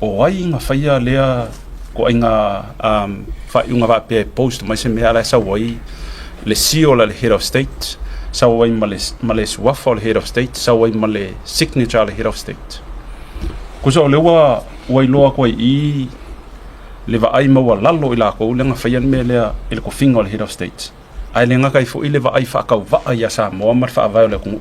O ai na faia lea ituaiga faaiuga faapea e post mai se mea a o la e sau ai le seal a le Head of State, sau ai ma le suafa o le Head of State, sau ai ma le signature a le Head of State. Tusa o lea ua iloa atu ai i i le vaai maualalo i latou lea na faia le mea lea i le tofiga o le Head of State, ae le gata ai foi le vaai faatauvaa ia Samoa ma le faavae o le atunuu.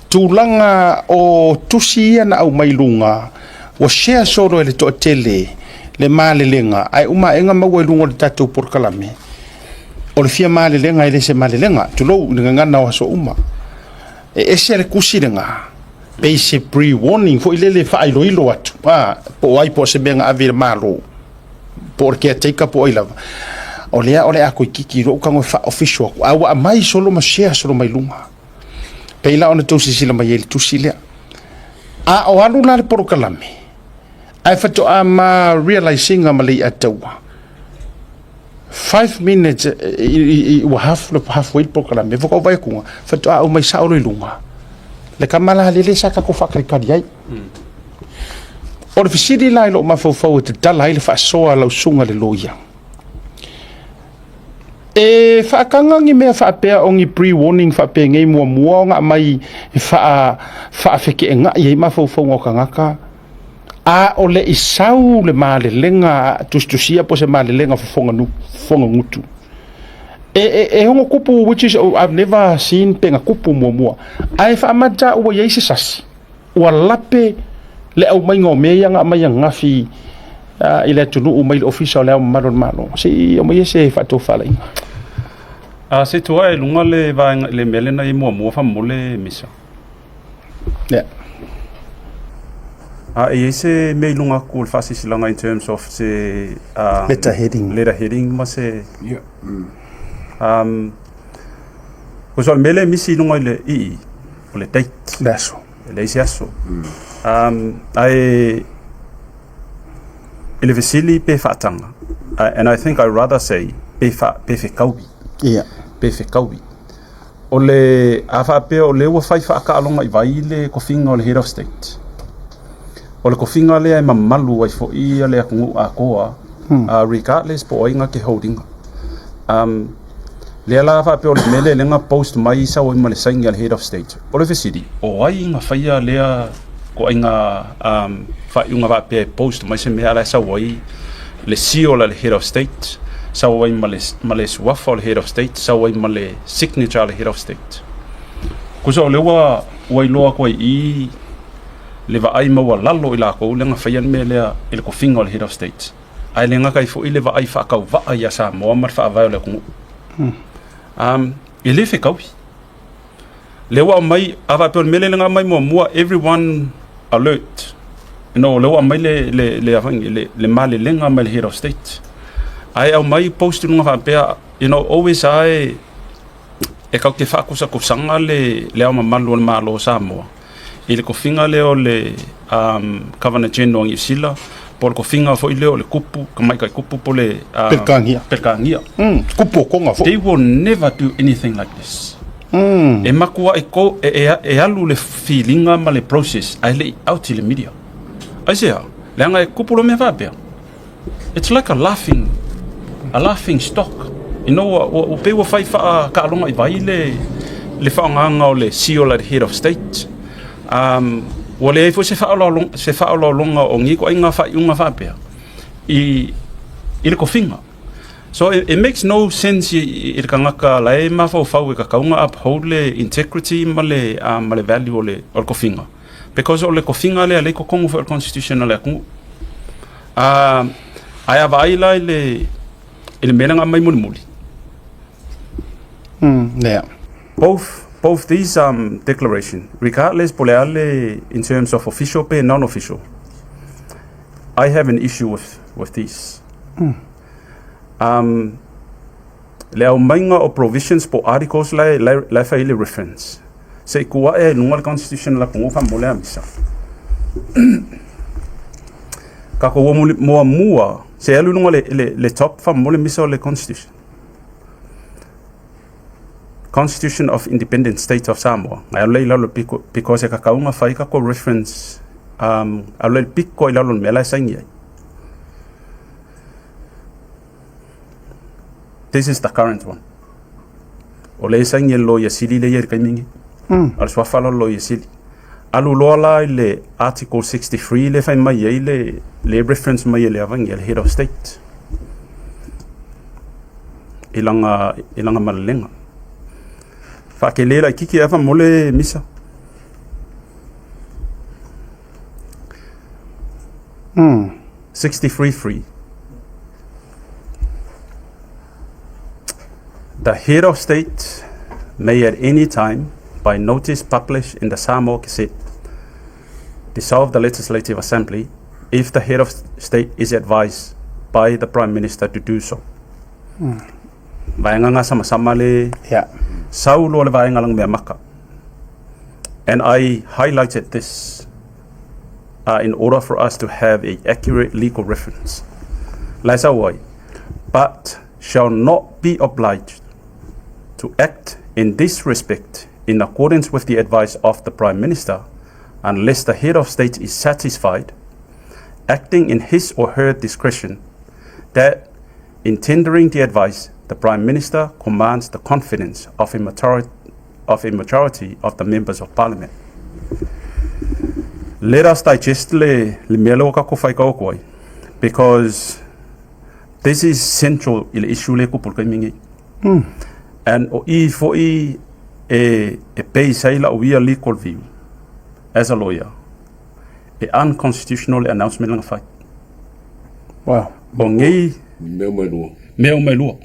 Tulaga o tusi ia na aumai luga, ua share solo e le toatele le malelega, ae uma aega maua i luga o le tatou polokalame. O le fia malelega e le se malelega, tulou i le gagana o aso uma. E ese le tusi lena, pei se pre-warning foi lele e faailoilo atu, a, po o ai po o se mea na ave i le Malo, po o le caretaker po o ai lava. O lea o le a toeitiiti i lou tago e faa-official atu, a ua aumai solo ma share solo mai luga. Pei la ona tou silasila mai ai i le tusi lea. A o alu la le polokalame, ae faatoa ma realize ina ma le iataua, 5 minutes ua halfway le polokalame, faatoa ou vaai atu, faatoa aumai sao loa i luga le tama la lele sa tatou faatalitali ai. O le fesili la i lou mafaufau e tatala ai le faasoa a lau susuga i le loia, e faataga ni mea faapea o ni pre-warning faapenei muamua ona aumai e faafeteenai ai mafaufauga o tagata, a o le i sau le malelega tusitusia po o se malelega fofoga gutu e ono tupu, which is, oh, I've never seen pe na tupu muamua, ae faamata ua i ai se sasi ua lape le aumaiga o mea ia na aumai ananafi i le atunuu mai le Ofisa o le Ao Mamalu o le Malo. Se i aumai se faatofalaiga. A se tua e luga le vaega le mea lena i muamua faamolemole misa. A e i ai se mea i luga atu o le faasilasilaga in terms of se letter heading. Letter heading ma se Cause o le mea lea e misi i luga i le i o le date. Le aso. E leai se aso. Ae i le fesili pe faataga, and I think I rather say pe fekaui. Pe fekaui. O le a faapea o lea ua fai faataaloga i vai le tofiga o le Head of State. O le tofiga lea e mamalu ai foi le atunuu atoa, regardless po o ai na te hold ina. Lea la faapea o le mea lea lea na post mai sau ai ma le saini a le Head of State. O le fesili, o ai na faia lea ituaiga faaiuga faapea e post mai se mea a o la e sau ai le seal a le Head of State, sau ai ma le suafa o le Head of State, sau ai ma le signature a le Head of State. Tusa o lea ua iloa atu ai i i le vaai maualalo i latou lea na faia le mea lea i le tofiga o le Head of State. Ae le gata ai foi le vaai faatauvaa ia Samoa ma le faavae o le atunuu. E le fekaui. Lea ua aumai, a faapea o le mea lea na aumai muamua, everyone alert. O lea ua aumai le malelega mai le Head of State. Ae aumai post i luga faapea, always lava e tatou te faakusakusaga le Ao Mamalu o le Malo o Samoa i le tofiga lea o le Governor General o Niu Sila, po o le tofiga foi lea o le kupu, tamaitai kupu po o le Peretania. Peretania. Kupu o Tonga foi. They will never do anything like this. E matuai e alu le filiga ma le process ae le i out i le media. Aisea? Leaga e kupu loa mea faapea. It's like a laughing stock. Ua pei ua fai faataaloga i vai le faaaogaga o le seal a le Head of State. Ua leai foi se faaaloaloga o nei ituaiga faaiuga faapea i le tofiga. So it makes no sense i le tagata la e mafaufau e tatau ona uphold le integrity ma le value o le tofiga. Because o le tofiga lea lea i totonu foi o le Constitution a le atunuu. Ae a vaai la i le mea lea na aumai mulimuli. Both these declaration, regardless po o le a le in terms of official pe non-official, I have an issue with this. Le aumaiga o provisions po articles la e fai le reference. Se i tuu ae ai luga le Constitution a le atunuu faamolemole a misa. Tatou o muamua, se alu i luga le top faamolemole misa o le Constitution. Constitution of Independent State of Samoa, ngai alu lea i lalo i le piko, because e kakauga fai kako reference, alu lea i le piko i lalo o le mea la e saini ai. This is the current one. O lea e saini e le Loia Sili lea e i ai i le taimi lenei. O le suafa la o le Loia Sili. Alu loa la i le Article 63 lea e fai mai ai le, le reference mai e le avagi a le Head of State i lana, i lana malelega. Faakele laitiiti ava mo le misa. 63.3. The head of state may at any time, by notice published in the Samoa Gazette, dissolve the Legislative Assembly if the head of state is advised by the Prime Minister to do so. Vaega nga samasama le sau loa le vaega lang mea maka. And I highlighted this in order for us to have a accurate legal reference. Lai sau ai, but shall not be obliged to act in this respect in accordance with the advice of the Prime Minister unless the head of state is satisfied, acting in his or her discretion, that in tendering the advice, the Prime Minister commands the confidence of a majority of, a majority of the members of Parliament. Let us digest le, le mea lea ua kako whai kau ai, because this is central i le issue le kupu le taimi nei. And o i fo'i e, e base ai lau ia legal view as a lawyer, e unconstitutional le announcement langa fai. Wow. O nei Mea mai lua. mea o mai lua.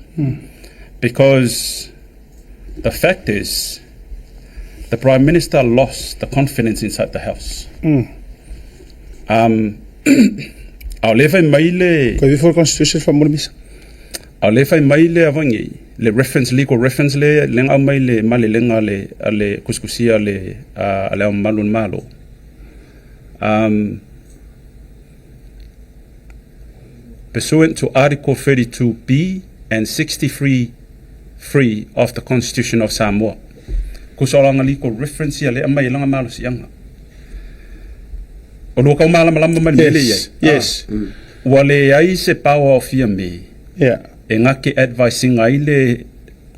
Because the fact is, the Prime Minister lost the confidence inside the house. A o le fai mai le Koe before constitution fa mo le misa. A o le fai mai le avangi le reference legal reference le le ngau mai le malelega le a le kusikusia le a le ao mamalu o le Malo. Pursuant to Article 32B and 63(3) of the Constitution of Samoa. Kusa o langa legal reference ia le aumai e langa malosiaga. O lua kau malamalama mai le mea lea i ai. Yes. Ua leai se power o Fiame e gake advising ai le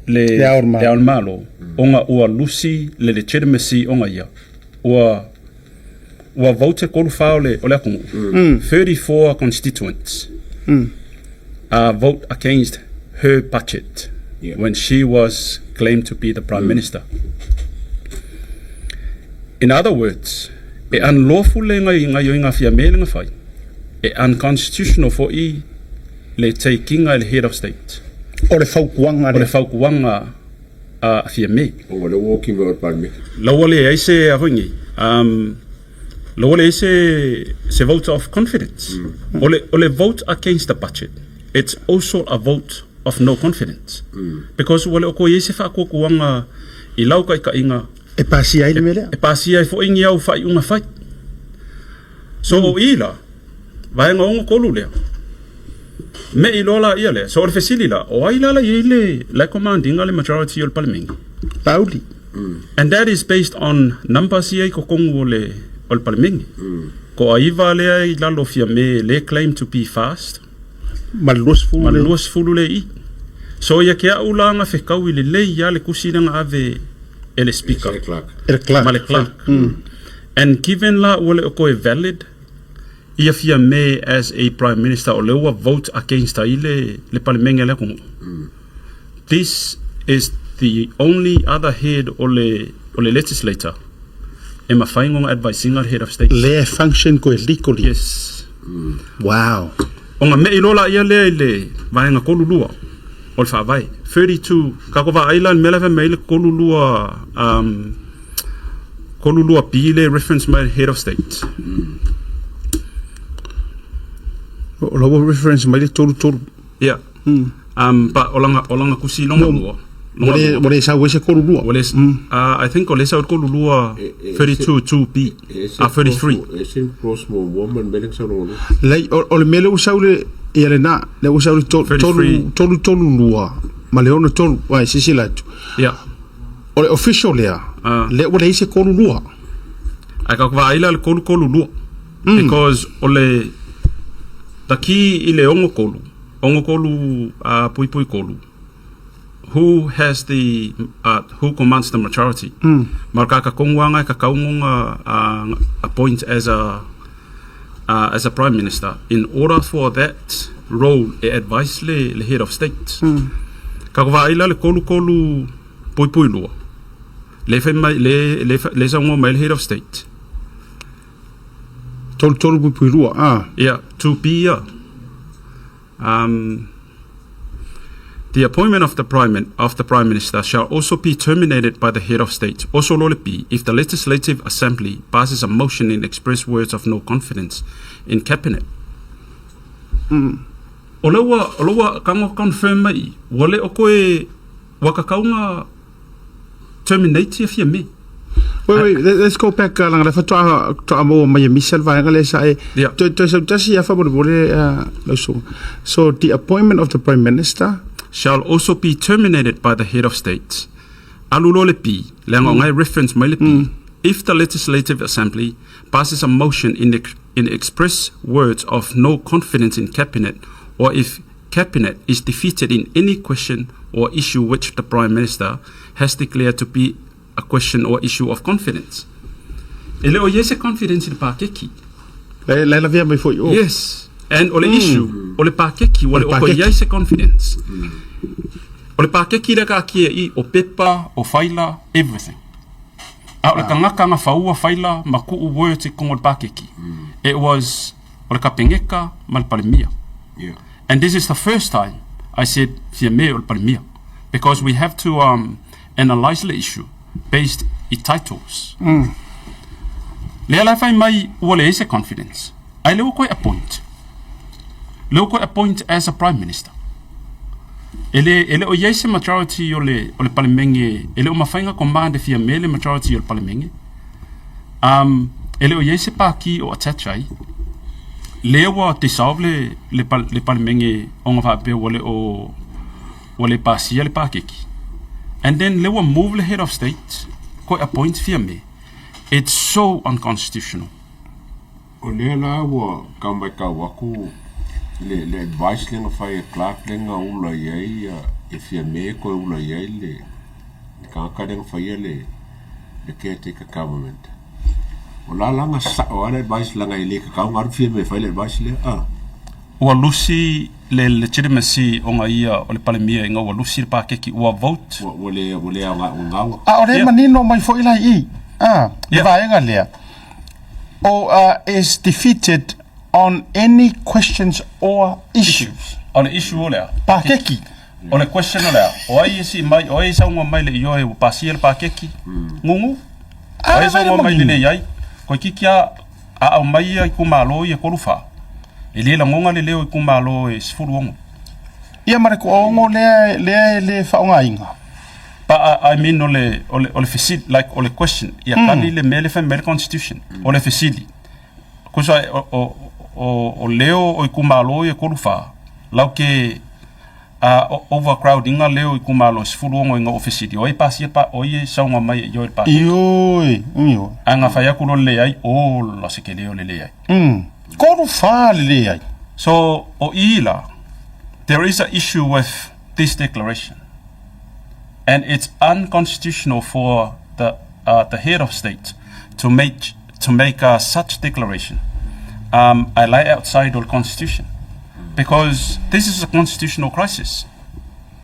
le Le ao o le Malo. le ao o le Malo ona ua lusi le legitimacy ona ia. Ua ua vote tolu fa o le o le atunuu. 34 constituents vote against her budget when she was claimed to be the Prime Minister. In other words, e unlawful le ngai ngaioiga Fiame le gafai, e unconstitutional fo'i le taking-a e le Head of State. O le fautuaga O le lea. fautuaga a Fiame. Ona lea ua oki mai o le Palemene. La ua leai se a foi nei, la ua leai se, se vote of confidence. O le, o le vote against the budget, it's also a vote of no confidence. Because ua le o toe i ai se faatuatuaga i lau taitaiga E pasia ai le mea lea. E pasia ai foi ni au faaiuga fai. So o i la, vaega 63 lea, me i loa la ia lea. So o le fesili la, o ai la la i ai le, la e command ina le majority o le Palemene? Laauli. And that is based on numbers ia i totonu o le, o le Palemene. Ko aiva lea i lalo o Fiame le claim to be fast. Ma le 20 Ma le 20 le i. So ia ke au la nga fekau i lelei ia le kusi lea na ave e le Speaker. E le clerk. E le clerk. Ma le clerk. And given la ua le o koe valid ia Fiame as a Prime Minister o lea ua vote against ai le, le Palemene a le atunuu. This is the only other head o le, o le legislator e mafai ona advise ina le Head of State. Lea e function koe legally. Yes. Wow. Ona me'i loa laia lea i le vaega 32 o le Faavae. 32, ka ko vaai la i le mea la e fai mai ai le 32, 32 B le reference mai le Head of State. O la ua reference mai le 33. Yeah. But o lana, o lana kusi longa lua. Ua le, ua le sau ai se 32. Ua le, I think o le sau i le 32, 32 2 B, 33. E ese le clause muamua ma le mea lea na saunoa loa. Leai, o, o le mea lea ua sau le, ia lena, lea ua sau le tolu, 33. tolu, tolu lua ma le ono tolu, ai, silasila atu. Yeah. O le official lea, lea ua leai se tolu lua. Ae ka vaai la le tolu tolu lua. Because o le the key i le ono tolu, ono tolu puipui tolu, who has the who commands the majority. Ma ka ka konguanga e ka kaungonga appoint as a as a prime minister in order for that role e advise le, le head of state. Ka vaai la le kolu kolu puipui lua. Le fai mai le le le saungo mai le head of state. Tolu tolu puipui lua, ah. Yeah, to be a The appointment of the prime of the prime minister shall also be terminated by the head of state, also lo le B, if the legislative assembly passes a motion in express words of no confidence in cabinet. O le ua, o le ua kango confirm mai, ua le o koe, ua kakauga terminate ia fia me. Wait, wait, let's go back uh, langa le fatoa toa maua mai e misa le vaega le sa e Yeah. toe toe sautasi ia faamolemole uh, lau susuga. So the appointment of the prime minister shall also be terminated by the head of state. Alu loa le B, leaga o ngai reference mai le B, if the Legislative Assembly passes a motion in, in express words of no confidence in Cabinet or if Cabinet is defeated in any question or issue which the Prime Minister has declared to be a question or issue of confidence. E le o i ai se confidence i le pakeki. Le le lavea mai foi o. Yes. And o le issue, o le pakeki, ua le o toe i ai se confidence. O le pakeki lea ka akia i, o pepa, o faila, everything. A o le tagata na faua faila ma kuu words i totonu o le pakeki. It was o le Kapeneta ma le Palemia. Yeah. And this is the first time I said Fiame o le Palemia because we have to um, analyse le issue based i titles. Lea la e fai mai ua leai se confidence. Ai lea ua koe appoint. Lea ua koe appoint as a prime minister. E le, e le o i ai se majority o le, o le Palemenge, e le o mafai ona command e Fiame le majority o le Palemenge. Um, e le o i ai se pākī o attach ai. Lea ua dissolve le, le, le Palemenge ona faapea ua le o, ua le pasia le pakeki. And then lea ua move le head of state koe appoint Fiame. It's so unconstitutional. O lea la ua tau matau atu le, le advice lea na fai e Clark lea na ula i ai e Fiame toe ula i ai le, le tagata lea na faia le, le caretaker government. O la la na sao lava le advice leaga e le tatau ona alu Fiame e fai le advice lea a. Ua lusi le legitimacy ona ia o le Palemia ina ua lusi le pakeki ua vote. Ua, ua le, ua le aoga, ua gaua. A o le manino mai foi la i i, le vaega lea, o is defeated on any questions or issues. O le issue o lea. Pakeki. O le question o lea, o ai e sii mai, o ai e saunoa mai le ioe ua pasia le pakeki? Gugu? O ai e saunoa mai le leai? Koe kiki a aumai ia itumalo ia tolu fa, e le lagona le leo itumalo e 16. Ia ma le toaono lea, lea e le faaaogaina. But I, I mean o le, o le, o le fesili, like o le question, ia tali le mea le fai mai le constitution, o le fesili. Kusa o, o, o, o leo o itumalo ia tolu fa, lau ke a overcrowding a leo itumalo e 16 i ngā ofisiri, o ai pasia pa, o ai e saunga mai e ioe le pakeke. Ioe, ioe. A ngā whai aku lo le leai, ola se ke leo le leai. Tolu fa le leai. So, o i la, there is a issue with this declaration. And it's unconstitutional for the, the head of state to make, to make such declaration. Um, I lie outside of the constitution. Because this is a constitutional crisis.